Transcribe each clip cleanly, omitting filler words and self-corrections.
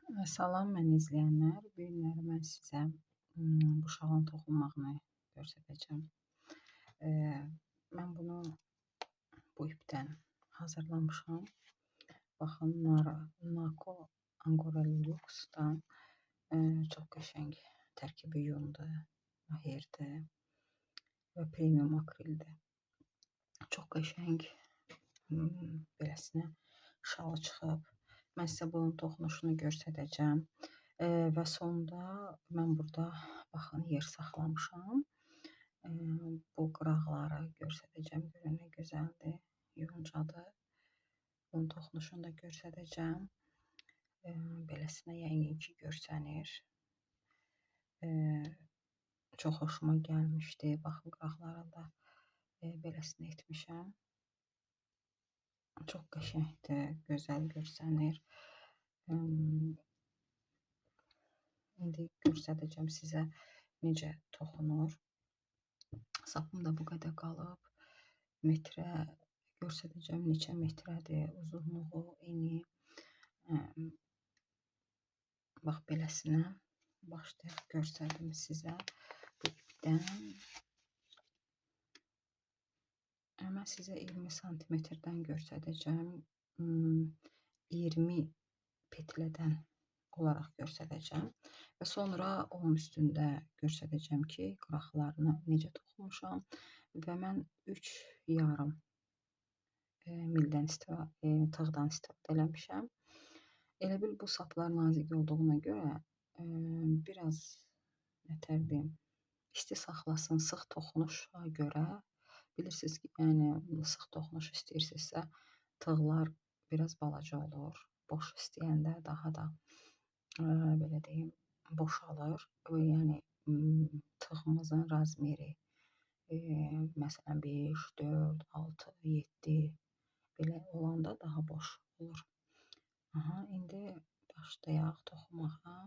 Salam məni izləyənlər. Bu günləri mən sizə bu şalın toxunmağını göstərəcəm. Mən bunu bu ipdən hazırlamışam. Baxın, Nako Angora Luxe-dan çox qəşəng tərkibi yundur, moherdir və premium akrildir. Çox qəşəng beləsinə şalı çıxıb. Mən sizə bunun toxunuşunu göstərəcəm. Və sonda mən burada baxın yer saxlamışam. Bu qıraqları göstərəcəm. Görün nə gözəldir, yoncadır. Bunun toxunuşunu da göstərəcəm. Beləsinə yəqin ki görsənir. Çox xoşuma gəlmişdi. Baxın qıraqlarını da beləsinə etmişəm. Çox qəşəngdir, gözəl görsənir. İndi göstərəcəm sizə necə toxunur. Sapım da bu qədər qalıb. Metrə göstərəcəm neçə metrədir, uzunluğu, eni. Bax beləsinə başlayaq göstərdim sizə bu ipdən. Mən sizə 20 santimetrdən göstərəcəm. 20 petlədən olaraq göstərəcəm. Və sonra onun üstündə göstərəcəm ki, qıraqlarını necə toxumuşam. Və mən 3,5 mildən tığdan istifadə eləmişəm. Elə bil bu saplar nazik olduğuna görə biraz nətər deyim, isti saxlasın sıx toxunuşa görə. Bilirsiniz ki, yəni sıx toxunuş istəyirsinizsə, tığlar biraz balaca olur. Boş istəyəndə daha da belə deyim, boşalır. Yəni tığımızın razmeri məsələn 5, 4, 6, 7 belə olanda daha boş olur. Aha, indi başlayaq toxumağa.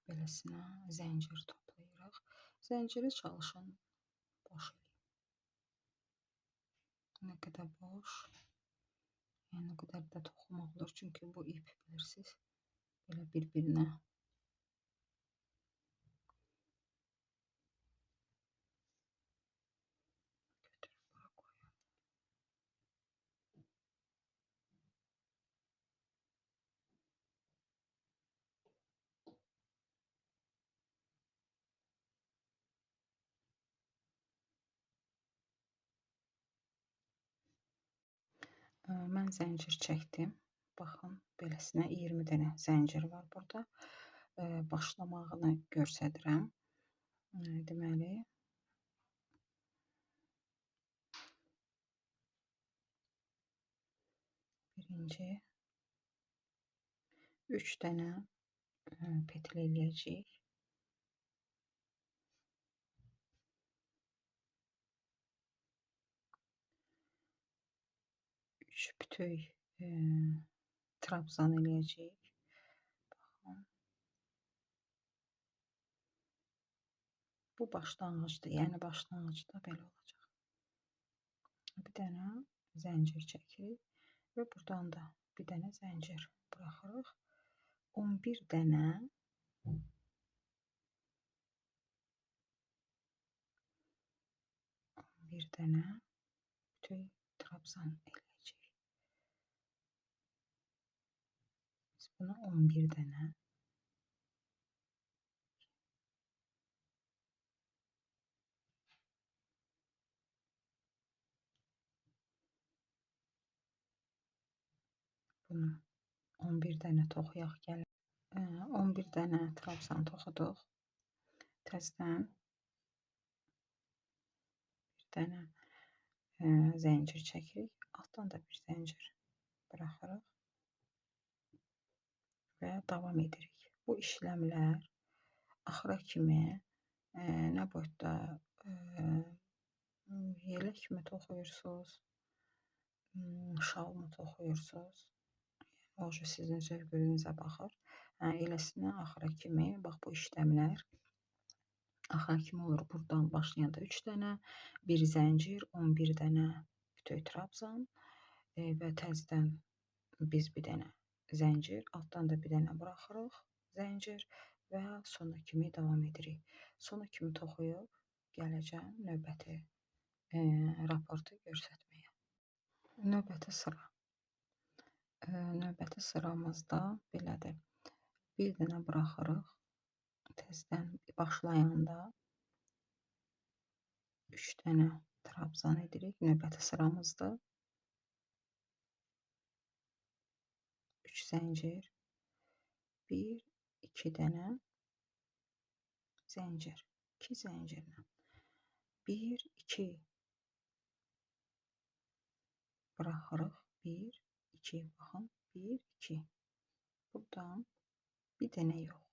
Beləsinə zəncir toplayırıq. Zənciri çalışın boş eləyin. Nə qədər boş, yəni o qədər də toxumaq olur. Çünki bu ip bilirsiniz, belə bir-birinə götürüb bura qoyun. Mən zəncir çəkdim. Baxın, beləsinə 20 dənə zəncir var burada. Başlamağını göstərirəm. Deməli, birinci 3 dənə petle eləyəcəyik. 3 bütöy trabzan eləyəcəyik. Baxın. Bu başlanğıcdır. Yəni başlanğıcda belə olacaq. Bir dənə zəncir çəkirik və buradan da bir dənə zəncir buraxırıq. 11 dənə bütöy trabzan eləyəcəyik. Biz bunu 11 dənə bunu 11 dənə toxuyaq gəlir. 11 dənə trabzan toxuduq. Təzədən bir dənə zəncir çəkirik. Altdan da bir zəncir buraxırıq və davam edirik. Bu işləmlər axıra kimi nə boyutda yelək mi toxuyursunuz, şal mı toxuyursunuz, o sizin zövqünüzə baxır. Eləsinə axıra kimi bax bu işləmlər Axıra kimi olur. Buradan başlayanda 3 dənə, bir zəncir, 11 dənə bütöv trabzan və təzədən biz bir dənə zəncir, altdan da bir dənə buraxırıq zəncir və sona kimi davam edirik. Sona kimi toxuyub gələcəm növbəti raportu göstərməyə. Növbəti sıra. Növbəti sıramızda belədir. Bir dənə buraxırıq. Təzədən başlayanda 3 dənə trabzan edirik. Növbəti sıramızda 3 zəncir, 1, 2 dənə zəncir, 2 zəncirlə 1, 2 buraxırıq. 1, 2, baxın, 1, 2. Buradan bir dənə yox,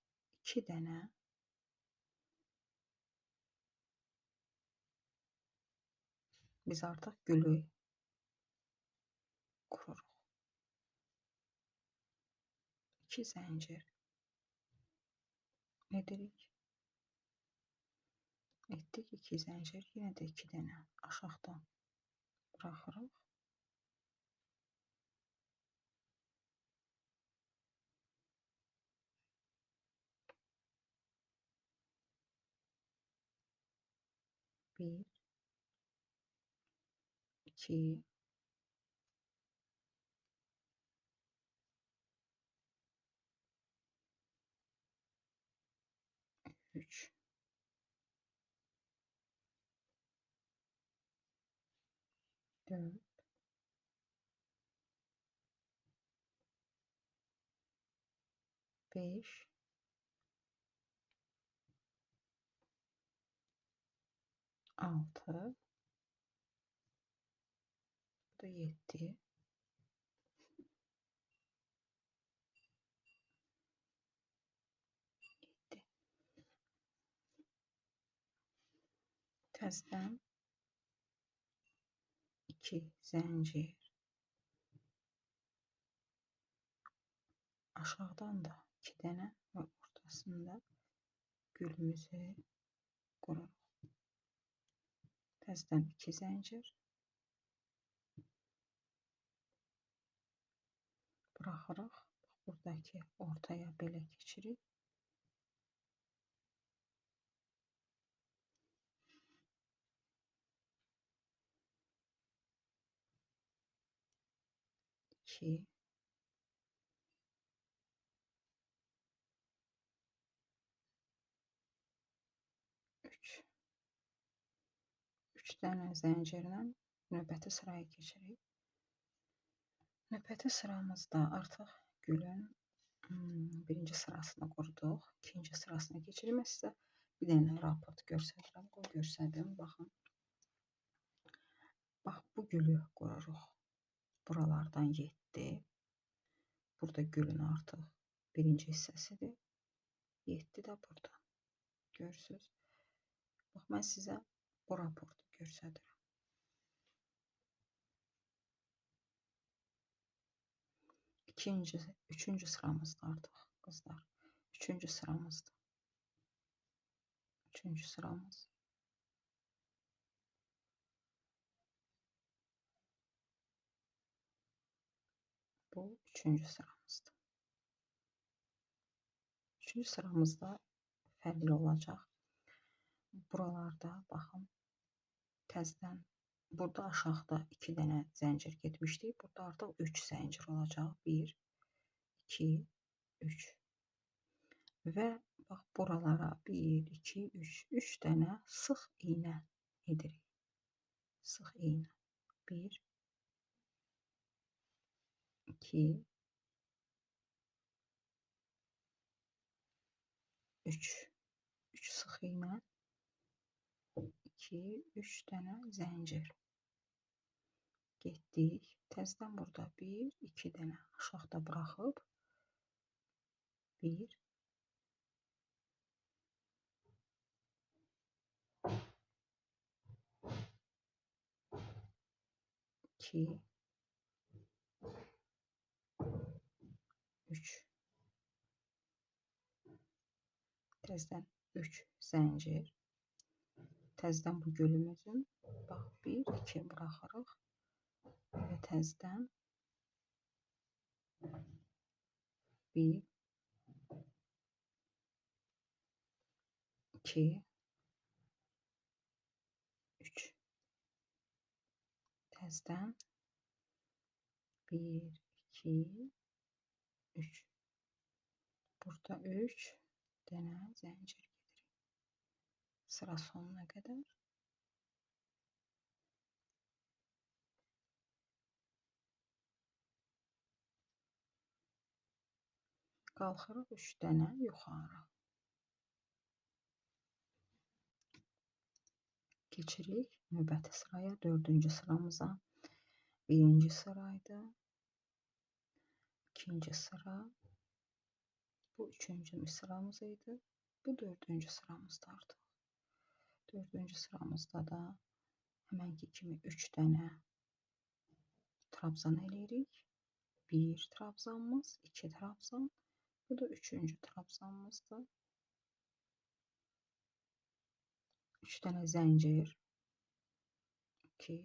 2 dənə biz artıq gülü qururuq. 2 zəncir edirik. Etdik 2 zəncir, yenə də 2 dənə aşağıdan buraxırıq. 1, 2, 3, 4, 5, 6, bu da 7, 7. Təzədən 2 zəncir, aşağıdan da 2 dənə və ortasında gülümüzü qururuq. Təzədən 2 zəncir buraxırıq. Buradakı ortaya belə keçirik. 2, 3. 3 dənə zəncirlə növbəti sıraya keçirik. Növbəti sıramızda artıq gülün birinci sırasını qurduq. İkinci sırasına keçirik. Mən sizə bir dənə raport göstərirəm. Qoy göstərdim. Baxın. Bax, bu gülü qururuq. Buralardan 7. Burada gülün artıq birinci hissəsidir. 7 də burada. Görürsünüz. Bax, mən sizə bu raportu göstərirəm. İkinci, üçüncü sıramızda artıq qızlar. Üçüncü sıramızda. Üçüncü sıramız. Bu üçüncü sıramızda. Üçüncü sıramızda fərqli olacaq. Buralarda baxın, təzədən burada aşağıda 2 dənə zəncir getmişdik. Burada artıq 3 zəncir olacaq. 1, 2, 3. Və bax buralara 1, 2, 3, 3 dənə sıx iynə edirik. Sıx iynə. 1, 2, 3. 3 sıx iynə. 2, 3 dənə zəncir. Getdik. Təzədən burada 1, 2 dənə aşağıda buraxıb 1, 2, 3. Təzədən 3 zəncir. Təzədən bu gülümüzün, bax, 1, 2 buraxırıq və təzədən 1, 2, 3. Təzədən 1, 2, 3. Burada 3 dənə zəncir gedirik. Sıra sonuna qədər. Qalxırıq 3 dənə yuxarı. Keçirik növbəti sıraya, 4-cü sıramıza. 1-ci sıraydı. 2-ci sıra. Bu 3-cü sıramız idi. Bu 4-cü sıramızda artıq. 4-cü sıramızda da həmənki kimi 3 dənə trabzan eləyirik. 1 trabzanımız, 2 trabzan. Bu da 3-cü trabzanımızdır. 3 dənə zəncir. 2,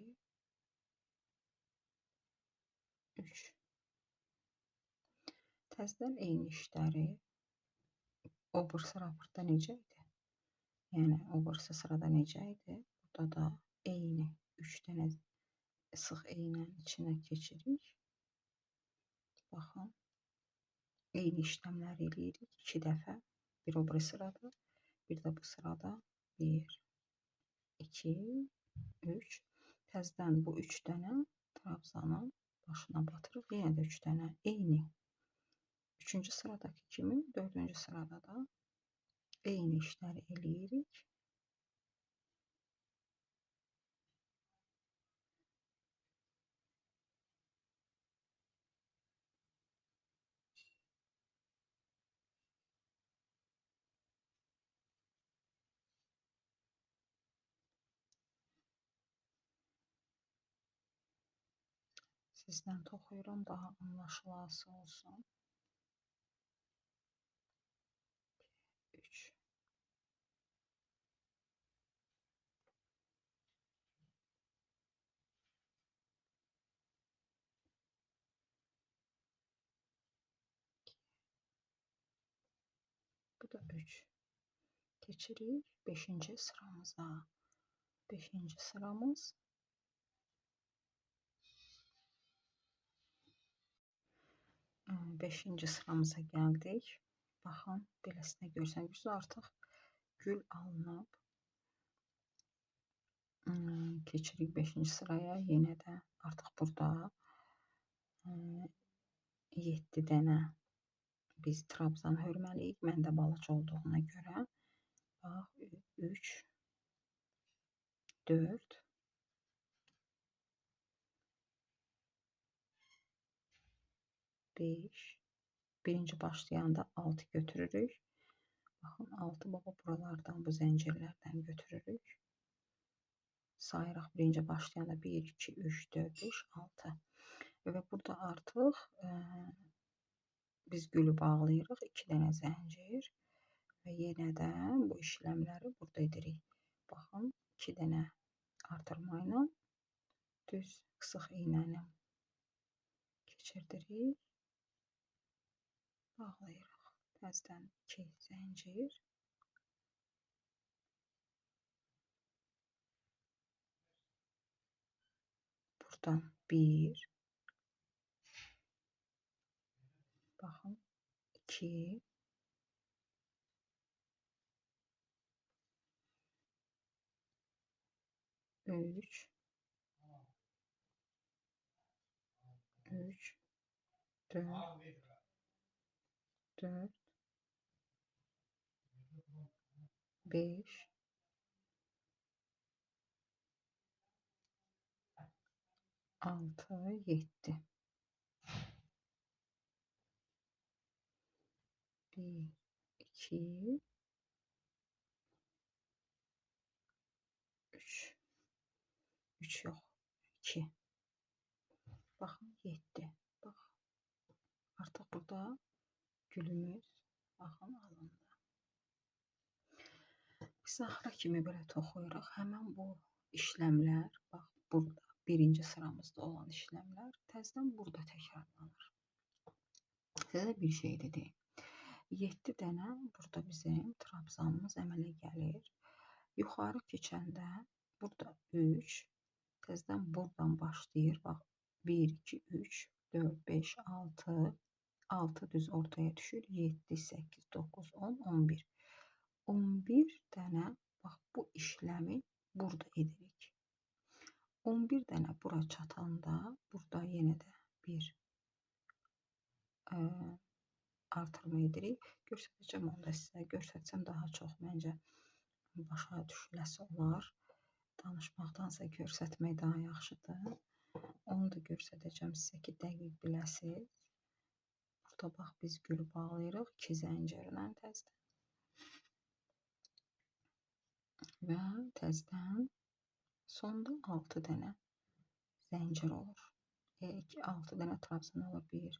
3. Təzədən eyni işləri o bir sıra burada necə idi? Yəni, o birisi sırada necə idi? Burada da eyni 3 dənə sıx iynənin içinə keçirik. Baxın, eyni işləmləri eləyirik 2 dəfə. Bir o biri sırada, bir də bu sırada. 1, 2, 3. Təzədən bu 3 dənə trabzanın başına batırıq. Yenə də 3 dənə eyni. 3-cü sıradakı kimi 4-cü sırada da eyni işləri eləyirik. Sizdən toxuyuram, daha anlaşılası olsun. 3. Bu da 3. Keçirik 5-ci sıramıza. 5-ci sıramız. Beşinci sıramıza gəldik. Baxın, beləsinə görsənir. Artıq gül alınıb. Keçirik 5-ci sıraya. Yenə də artıq burada 7 dənə biz trabzan hörməliyik. Məndə balaca olduğuna görə. Bax, 3, 4, 5. Birinci başlayanda 6 götürürük. Baxın, 6 baba buralardan, bu zəncirlərdən götürürük. Sayırıq birinci başlayanda 1, 2, 3, 4, 5, 6. Və burada artıq biz gülü bağlayırıq. 2 dənə zəncir və yenə də bu işləmləri burada edirik. Baxın, 2 dənə artırma ilə düz qısıq iynəni keçirdirik. Bağlayırıq. Təzədən 2 zəncir. Buradan 1. Baxın, 2. 3. 3, 4, 4, 5, 6, 7. 1, 2, 3. 3 yox, 2. Baxın, 7. Bax, artıq burada gülümüz, baxın, alındı. Biz axıra kimi belə toxuyuruq. Həmən bu işləmlər, bax burada birinci sıramızda olan işləmlər təzədən burada təkrarlanır. Sizə bir şey də deyim. 7 dənə burada bizim trabzanımız əmələ gəlir. Yuxarı keçəndə burada 3, təzədən buradan başlayır. Bax 1, 2, 3, 4, 5, 6, 6 düz ortaya düşür. 7, 8, 9, 10, 11. 11 dənə bax bu işləmi burada edirik. 11 dənə bura çatanda burada yenə də bir artırma edirik. Göstərəcəm onu da sizə. Göstərsəm daha çox məncə başa düşüləsi olar. Danışmaqdansa göstərmək daha yaxşıdır. Onu da göstərəcəm sizə ki, dəqiq biləsiniz. Burada bax biz gülü bağlayırıq 2 zəncirlə təzədən. Və təzədən sonda 6 dənə zəncir olur. 6 dənə trabzan olur. 1,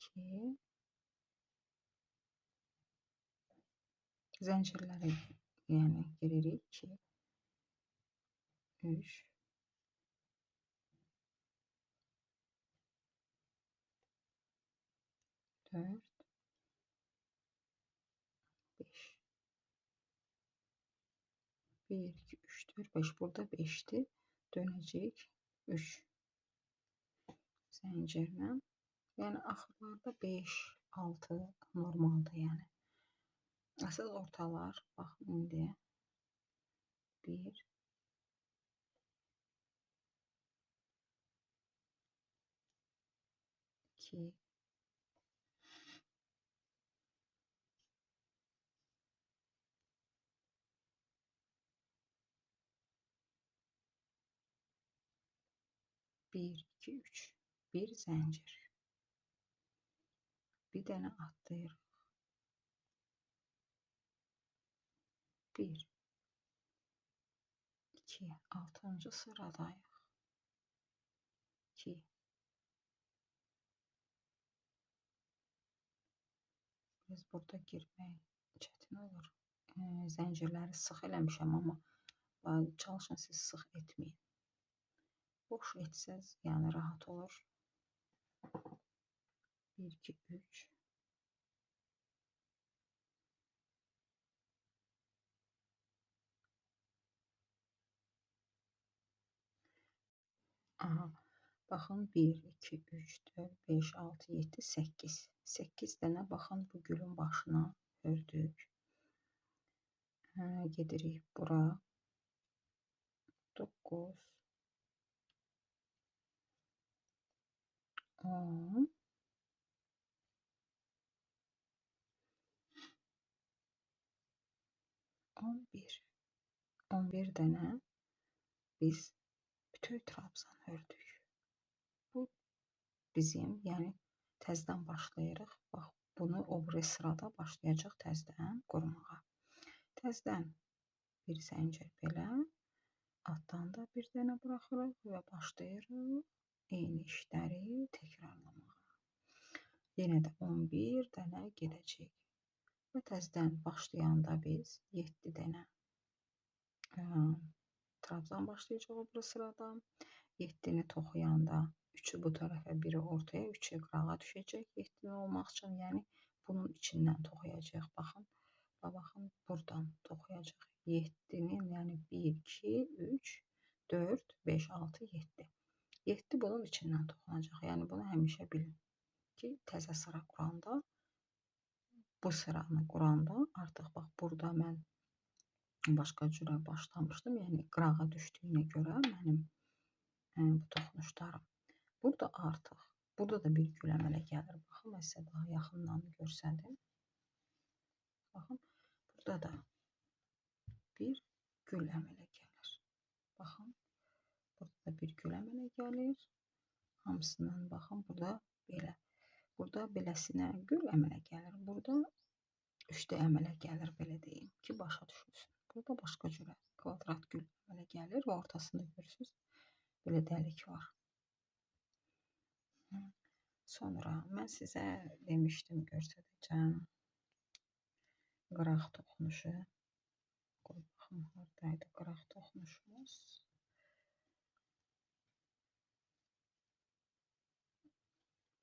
2, zəncirlərə yəni giririk. 2, 3, 4, 5. 1, 2, 3, 4, 5. Burada 5-dir. Dönəcəyik 3 zəncirlə. Yəni axırlarda 5, 6 normaldır yəni. Əsas ortalar, baxın indi 1, 2, 1, 2, 3, bir zəncir. Bir dənə atlayırıq. 1, 2, 6-cı sıradayıq. 2, biz burada girmək çətin olur. Zəncirləri sıx eləmişəm, amma çalışın siz sıx etməyin. Boş etsəz, yəni rahat olur. 1, 2, 3. Aha, baxın 1, 2, 3, 4, 5, 6, 7, 8. 8 dənə baxın bu gülün başına ördük. Gedirik bura. 9, 10, 11. 11 dənə biz bütün trabzan ördük. Bu bizim, yəni təzədən başlayırıq. Bax, bunu o biri sırada başlayacaq təzədən qurmağa. Təzədən bir zəncir belə, altdan da bir dənə buraxırıq və başlayırıq eyni işləri təkrarlamağa. Yenə də 11 dənə gedəcək. Və təzədən başlayanda biz 7 dənə trabzan başlayacaq o biri sırada. 7-ni toxuyanda 3-ü bu tərəfə, biri ortaya, 3-ü qırağa düşəcək 7-ni olmaq üçün. Yəni bunun içindən toxuyacaq. Baxın, baxın, buradan toxuyacaq. 7-nin, yəni 1, 2, 3, 4, 5, 6, 7. 7 bunun içindən toxunacaq. Yəni bunu həmişə bilin ki, təzə sıra quranda, bu sıranı quranda artıq bax burada mən başqa cürə başlamışdım. Yəni qırağa düşdüyünə görə mənim bu toxunuşlarım. Burada artıq, burada da bir gül əmələ gəlir. Baxın, mən sizə daha yaxından göstərdim. Baxın, burada da bir gül əmələ gəlir. Baxın, burada da bir gül əmələ gəlir. Hamısından baxın, burada belə. Burada beləsinə gül əmələ gəlir. Burada 3D əmələ gəlir, belə deyim ki, başa düşülsün. Burada başqa cürə kvadrat gül əmələ gəlir və ortasında görürsünüz, belə dəlik var. Sonra mən sizə demişdim, göstərəcəm qıraq toxunuşu. Baxım, haradaydı qıraq toxunuşumuz.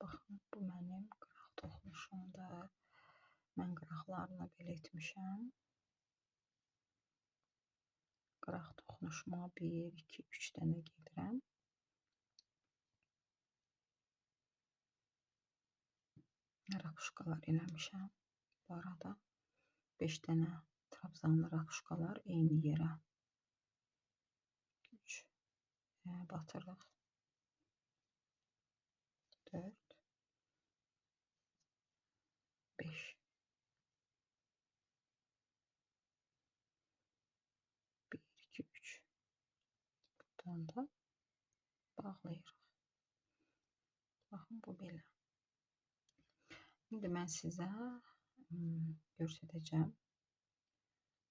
Baxın, bu mənim qıraq toxunuşumdur. Mən qıraqlarını belə etmişəm. Qıraq toxunuşuma 1, 2, 3 dənə gedirəm. Rakuşkalar eləmişəm. Bu arada 5 dənə trabzanlı rakuşkalar eyni yerə. 3 batırıq. 4, 5. 1, 2, 3. Buradan da bağlayırıq. Baxın, bu belə. İndi mən sizə göstərəcəm.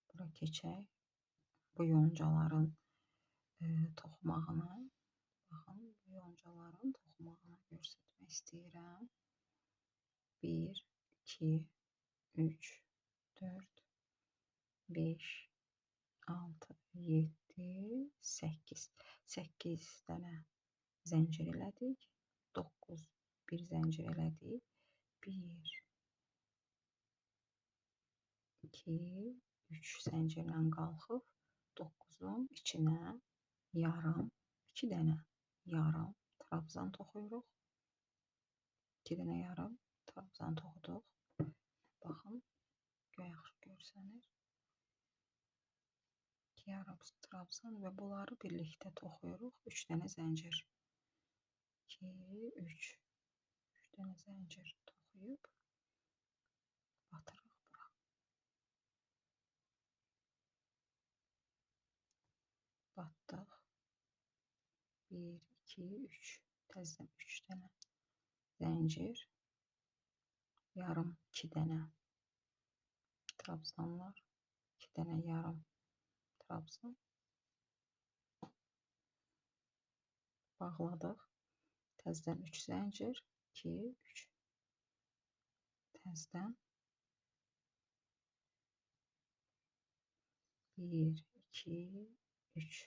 Bura keçək. Bu yoncaların toxumağını. Baxın, bu yoncaların toxumağını göstərmək istəyirəm. 1, 2, 3, 4, 5, 6, 7, 8. 8 dənə zəncir elədik. 9, bir zəncir elədik. 1, 2, 3 zəncirlə qalxıb 9-un içinə yarım, 2 dənə yarım trabzan toxuyuruq. 2 dənə yarım trabzan toxuduq. Baxın, yaxşı görsənir. 2 yarım trabzan və bunları birlikdə toxuyuruq. 3 dənə zəncir. 2, 3. 3 dənə zəncir toxuyub batırıq bura. Batdıq. 1, 2, 3. Təzədən 3 dənə zəncir. Yarım 2 dənə trabzanlar. 2 dənə yarım trabzan. Bağladıq. Təzədən 3 zəncir. 2, 3. Təzədən 1, 2, 3.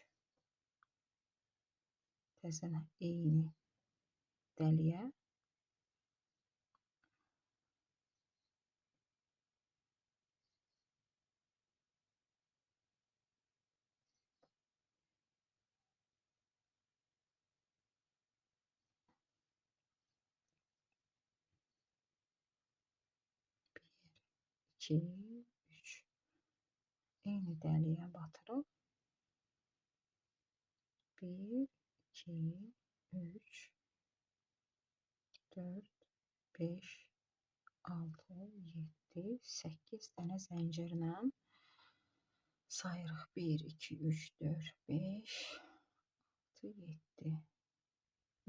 Təzədən eyni dəliyə 2, 3. Eyni dəliyə batırıq. 1, 2, 3, 4, 5, 6, 7, 8 dənə zəncirlə sayırıq. 1, 2, 3, 4, 5, 6, 7.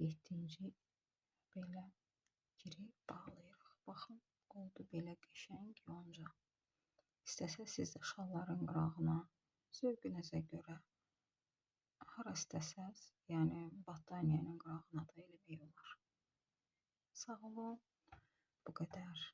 7-ci belə girib bağlayırıq. Baxın, oldu belə qəşəng yonca. İstəsə siz də şalların qırağına, zövqünüzə görə hara istəsəz, yəni battaniyenin qırağına da eləmək olar. Sağ olun, bu qədər.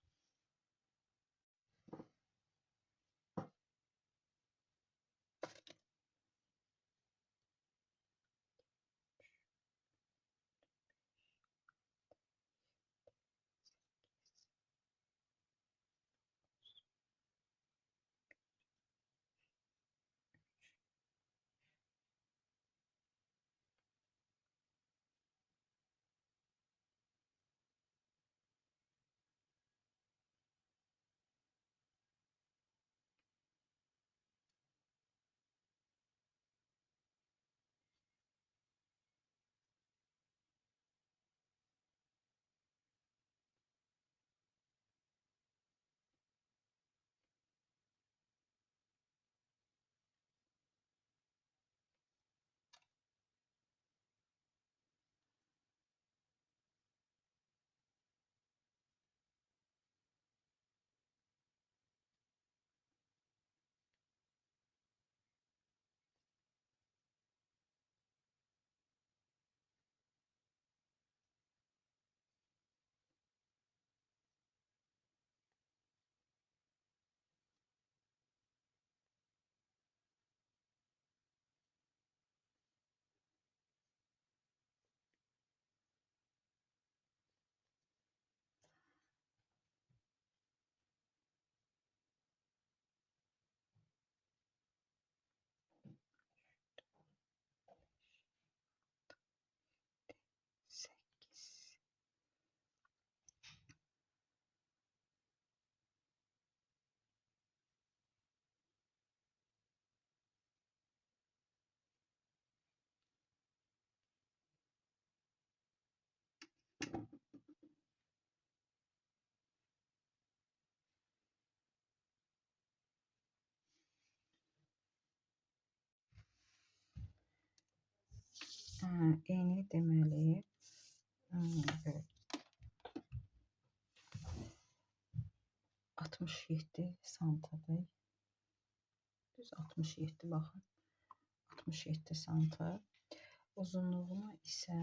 Eni deməli belə 67 santıdır. Düz 67 baxın. 67 santı. Uzunluğunu isə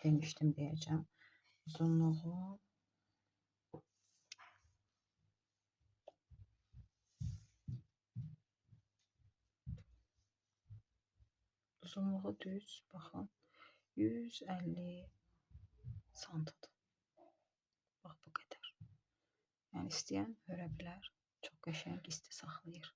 demişdim deyəcəm. Uzunluğu düz baxın 150 santıdır. Bax bu qədər. Yəni istəyən hörə bilər. Çox qəşəng isti saxlayır.